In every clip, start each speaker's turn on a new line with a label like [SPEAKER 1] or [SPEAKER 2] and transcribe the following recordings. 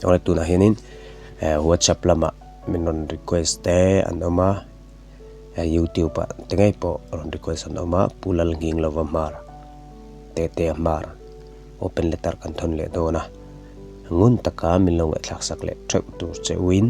[SPEAKER 1] Awle tunah hianin whatsapp lamah min rawn request te an awm a youtube ah te ngei pawh rawn request an awm a Pu Lalnghinglova hmar Tete hmar open letter kan thawn leh dawn a ngun taka min lo ngaihthlak sak leh theuh tur che uin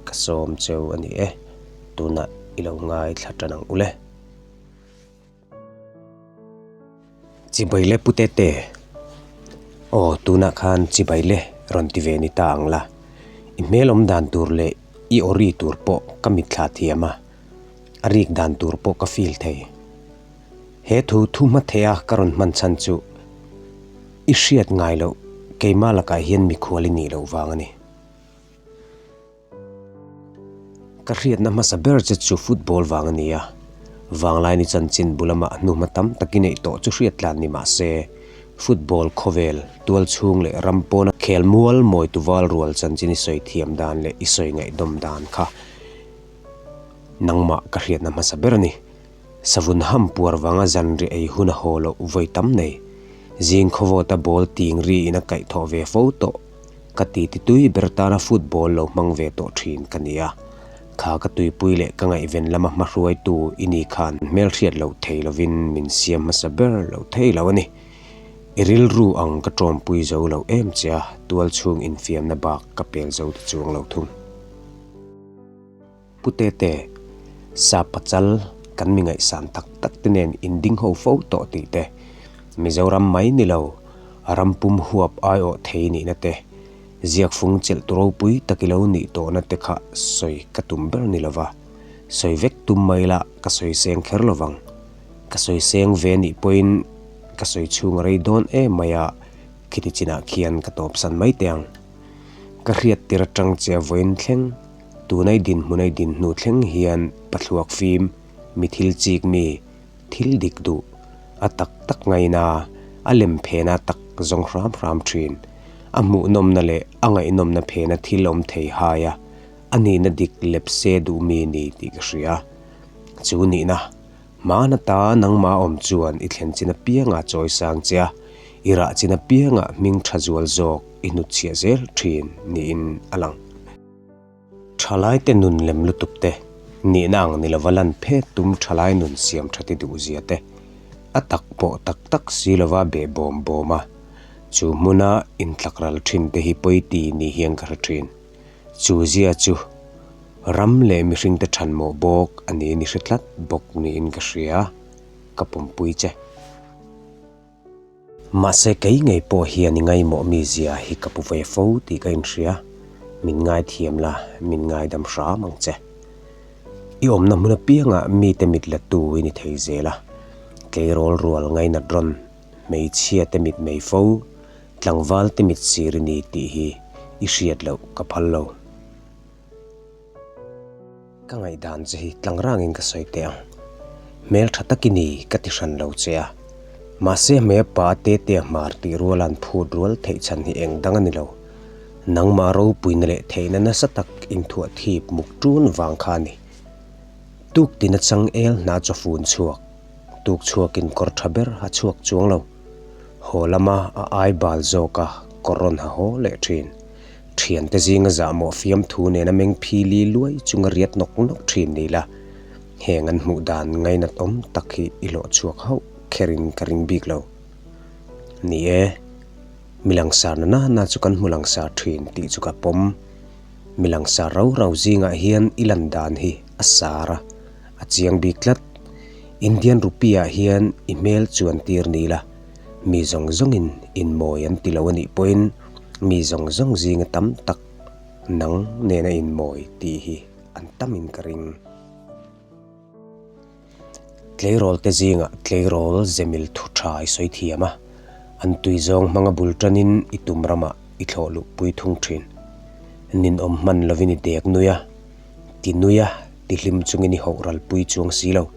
[SPEAKER 1] ka sawm cheu a ni e tunah i lo ngaithla tan ang ule. Chibai le Pu Tete. Aw tunah khan chibai le rawn ti ve ni ta ang la. I hmel awm dan tur leh i aw ri tur pawh ka mitthla thiam a, a rik dan tur pawh ka feel thei. He thu thu hma theia ka rawn hman chhan chu i hriat ngai loh keimah lakah hian mikhual i nih loh vang a ni. Ka hriatna hmasa ber che chu football vang a ni a, Vanglaini chanchin bulama hnuhma tam tak i neih tawh chu hriat tlan ni mah se, football khawvel, tualchhung leh ram pawna khel mual mawi tuval rual chanchin i sawi thiam dan leh i sawi ngaihdawm dan kha nangmah ka hriatna hmasa ber a ni. Savun ham puar vanga zanri ei hun a haw loh vawi tam nei. Zing khawvawta ball ting ri in a kaih thawh ve fo tawh. Ka ti ti tui ber tana football lo hmang ve tawh thin ka ni a. Kha ka tuipui leh ka ngaihven lama hmahruaitu i ni khan hmelhriat loh thei lovin min siam hmasa ber lo thei lo a ni. I rilru ang ka tawmpui zo lo em che a, tualchhung infiamna bak ka pel zo ta chuang lo thung. Pu Tete, sa pachal kan mi ngaihsan tak tak te nen in ding ho fo tawh tih te, Mizoram mai ni lo, a ram pum huap aiawh thei nihna te, ziak fung chelh tu ropui tak i lo nih tawhna te kha sawi ka tum ber ni lova, sawi vek tum mai la ka sawi seng kher lovang. Ka sawi seng ve nih pawhin ka sawi chhung a rei dawn em mai a, khiti chinah khian ka tawpsan mai teh ang. Ka hriat tir atang che a vawiin thleng. Tunai dinhmun ai din hnu thleng hian pathluak fim, mi thil chik mi, thil dik duh, a tak tak ngaina, a lem phena tak zawng hram hram thin. A hmuhnawmna leh a ngaihnawmna phena thil awm thei hai a, a nihna dik lep se duh mi ni tih ka hria. Chu nihna, hmana ta nangmah awm chuan i thlen chin apiangah chawi sang che a, i rah chin apiangah hming tha zual zawk i hnutchhiah zel thin niin a lang. Thalaite nun lem lutuk te, nihna ang ni lova lan phet tum thalai nun siam tha ti duh zia te, a tak pawh tak tak si lova beh bawm bawm a, chu hmuna intlak ral thin te hi pawi ti ni hian ka hre thin. Chu zia chu ram leh mihringte thanmawh bawk a ni ni hre tlat bawk niin ka hria, ka pawmpui che. Mahse kei ngei pawh hian i ngaimawh mi zia hi ka pu ve fo tih ka inhria, min ngaithiam la, min ngaidam hram ang che. I awmna hmun apiangah mite mit la tu i ni thei zel a, tleirawl rual ngainat rawn, hmeichhia te mit mei fo, tlangval te mit sir i ni tih hi i hriat loh ka phal lo. Ka ngaihdan che hi tlangrangin ka sawi teh ang. Hmel tha tak i ni ka ti hran lo che a. Mahse hmei a pa Tetea hmar tih ruala an phut rual theih chhan hi eng dang a ni lo. Nangmah ropuina leh theihna nasa tak inthuah thip muk ṭun vang kha a ni. Tuk tina chang el hna chawfun chhuak, tuk chhuakin kawr tha ber a chhuak chuang lo. Haw lama a ai bal zawk a kawr rawn ha haw leh ṭhin. Thiante zinga zahmawh fiamthu nena meng phili luai chunga riat nawk nawk thin ni la, heng an hmuh dan ngainat awm tak hi i hlawh chhuak hauh kherin ka ring bik lo. Ni e, mi langsar na nana chu kan hmu langsar thin tih chu ka pawm. Mi langsar rau rau zingah hian i lan dan hi a sar a, a chiang bik tlat. Indian rupee ah hian i hmel chuan tir ni la, mi zawng zawngin inmawi an ti lo a nih pawhin, Mi zawng zawng zinga tam tak nang nena inmawi tih hi an tamin ka ring. Tleirawl te zingah tleirawl zemil thu tha i sawi thiam a, an tui zawng hmanga bul tanin i tum ramah i thlawh luh pui thung thin. Ninawm hman lovin i dek nui a, ti nui a, ti hlim chungin i hoh ral pui chuang si lo.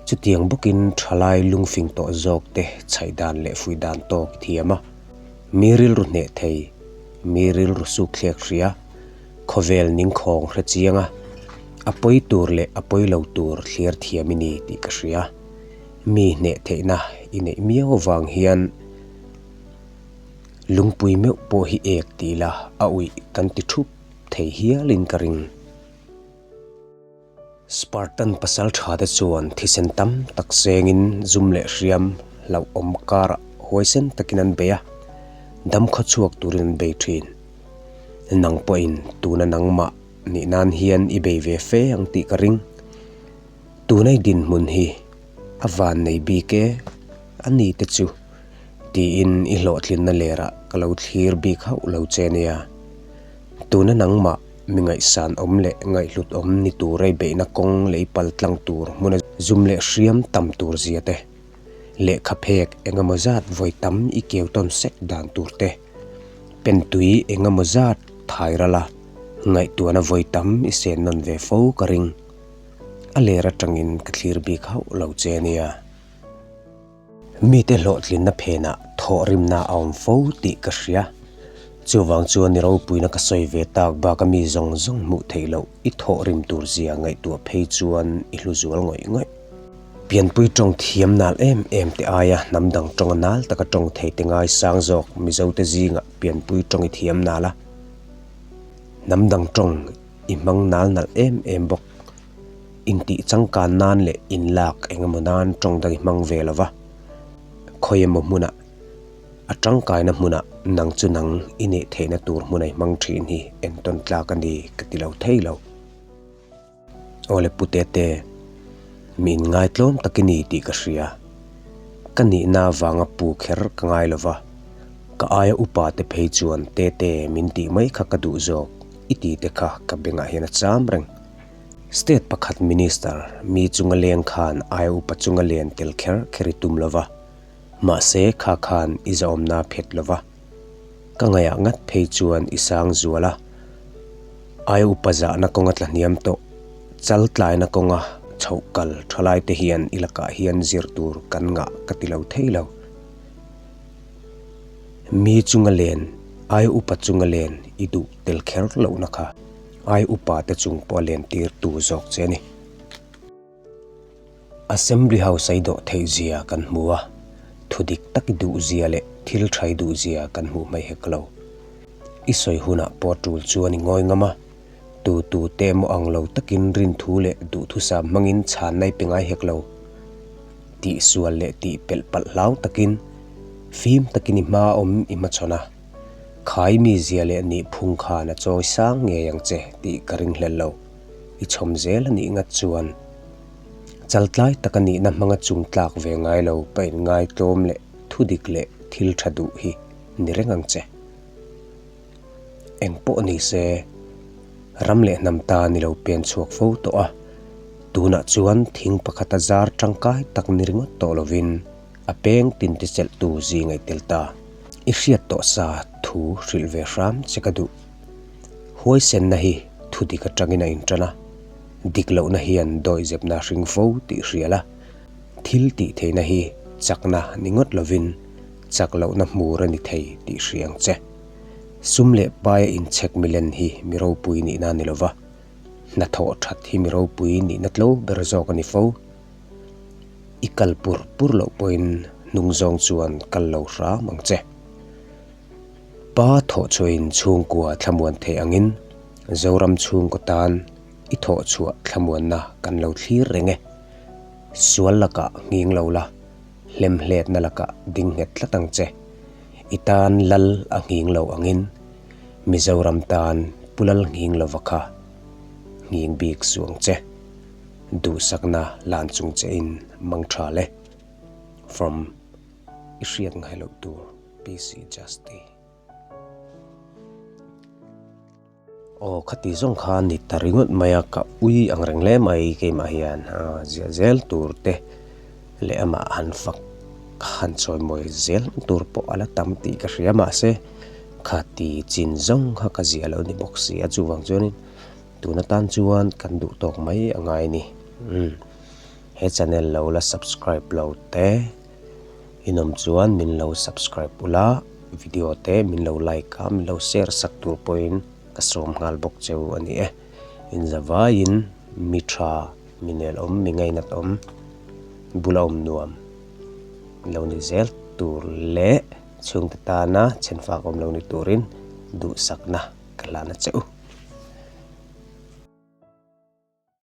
[SPEAKER 1] Chutiang bawkin thalai lungfing tawh zawk te chhaih dan leh fuih dan tawk i thiam a. Mi rilru hneh thei, mi rilru suk thlek hria, khawvel ningkhawng hre chiang a, a pawi tur leh a pawi lo tur thlir thiam i ni tih ka hria. Mi hneh theihna i neih miau avang hian. Lungpui meuh pawh hi ek ti ila a uih kan ti thup thei hialin ka ring. Spartan pasal tha te chuan thisen tam tak sengin zum leh hriam hlauhawm karah huaisen takin an bei a, dam khawchhuak turin an bei thin. Nang pawhin tuna nangmah nih nan hian i bei ve fe ang tih ka ring. Tunai dinhmun hi a van nei bik e, a ni te chu tiin i hlawhtlinna lerah ka lo thlir bik hauh lo che nia. Tuna nangmah mi ngaihsan awm leh ngaihhlut awm ni tur ei beihna kawng lei pal tlang tur hmuna zum leh hriam tam tur zia te, lehkha phek eng emaw zat vawi tam i keu tawn sek dan tur te, pen tui eng emaw zat thai ral a ngaihtuahna vawi tam i sen nawn ve fo ka ring. A ler atangin ka thlir bik hauh lo che nia. Mite hlawhtlinna phenah thawhrimna a awm fo tih ka hria. Chuvang chuan ni ropuina ka sawi ve tak baka mi zawng zawng hmuh theih loh i thawhrim tur zia ngaihtuah phei chuan i hlu zual ngawih ngawih. Pianpui tawng thiam nal em em te aia hnam dang tawnga nal taka tawng thei te ngai sang zawk Mizote zingah pianpui tawng i thiam nal a, hnam dang tawng i hmang nal nalh em em bawk. Intih changkan nan leh inlak eng emaw nan tawng dang i hmang ve lo va, khawi emaw hmunah, a tangkaina hmunah nang chu nang i neih theihna tur hmuna i hmang thin hi entawn tlak a ni ka ti lo thei lo. Aw le Pu Tete, mi inngaitlawm tak i ni tih ka hria. Ka nihna avanga pu kher ka ngai lo va, ka aia upa te phei chuan Tete min tih mai kha ka duh zawk i ti te kha ka bengah hian a cham reng. State pakhat Minister mi chunga leng khan aia upa chunga len tel kher kher i tum lo va, mahse kha khan i zahawmna phet lo va. Ka ngaihah ngat phei chuan i sang zual a, aia upa zahna kawnga tla hniam tawh, chal tlaina kawnga chhoh kal thalai te hian i lakah hian zir tur kan ngah ka ti lo thei lo. Mi chunga len, aia upa chunga len i duh tel kher lohna kha aia upa te chung pawh a len tir tu zawk che a ni. Assembly House a i dawh theih zia kan hmu a, thu dik tak i duh zia leh thil tha i duh zia kan hmuh hmaih hek lo. I sawi hunah pawh tul chuan i ngawi ngam a, tu tu te emaw ang lo takin rinthu leh duhthusam hmangin chhanna i pe ngai hek lo. Tihsual leh tih pelh palh hlau takin fim takin i hma awm i hmachhawn a, khai mi zia leh nihphung khan a chawi sang ngei ang che tih ka ringhlel lo. I chhawm zel a nih ngat chuan chaltlai tak a nihna hmanga chung tlak ve ngai lo pa inngai tlawm leh thudik leh thil tha duh hi ni reng ang che. Eng pawh ni se, ram leh hnam ta ni lo pen chhuak fo tawh a, tunah chuan thing pakhata zar tangkai tak ni ringawt tawh lovin a peng tin ti chelhtu zing a i tel ta. I hriat tawh sa thu hrilh ve hram che ka duh. Huaisenna hi thu dik atangin a intan a, dik lohna hian dawihzepna a hring fo tih hria la, thil tih theihna hi chakna ni ngawt lovin chak lohna hmur a ni thei tih hria ang che. Sum leh paia inchhek milen hi mi ropui nihna a ni lova, hnathawh that hi mi ropui nihna tlo ber zawk a ni fo. I kal pur pur loh pawhin hnung zawng chuan kal lo hram ang che. Pa thawhchhuahin chhungkua thlamuan theih angin Zoram chhungkaw tan i thawhchhuah thlamuanna kan lo thlir reng e. Sual lakah nghing lo la, hlemhletna lakah ding nghet tlat ang che. I tan lal a nghing lo angin Mizoram tan Pu Lal nghing lova kha nghing bik suh ang che. Duhsakna lan chung che in mang tha le. From i hriat ngai loh tur PC Justy. Aw khati zawng kha ni ta ringawt mai a, ka ui ang reng hle mai keimah hian ziah zel tur te leh amah han fak han chawimawi zel tur pawh a la tam tih ka hria mahse khati chin zawng kha ka ziah lo ni bawk si a chuvang chuanin tun atan chuan kan duh tawk mai a ngai a ni umm he channel lo la subscribe lo te. Inawm chuan min lo subscribe ula, video te min lo like a, min lo share sak tur pawhin ka sawm nghal bawk cheu a ni e. Inzavaiin mi tha, mi nelawm, mi ngainat awm, bula awm nuam lo ni zel tur leh. Chhungte tana chhenfak awm lo ni turin duhsakna ka hlan a che u.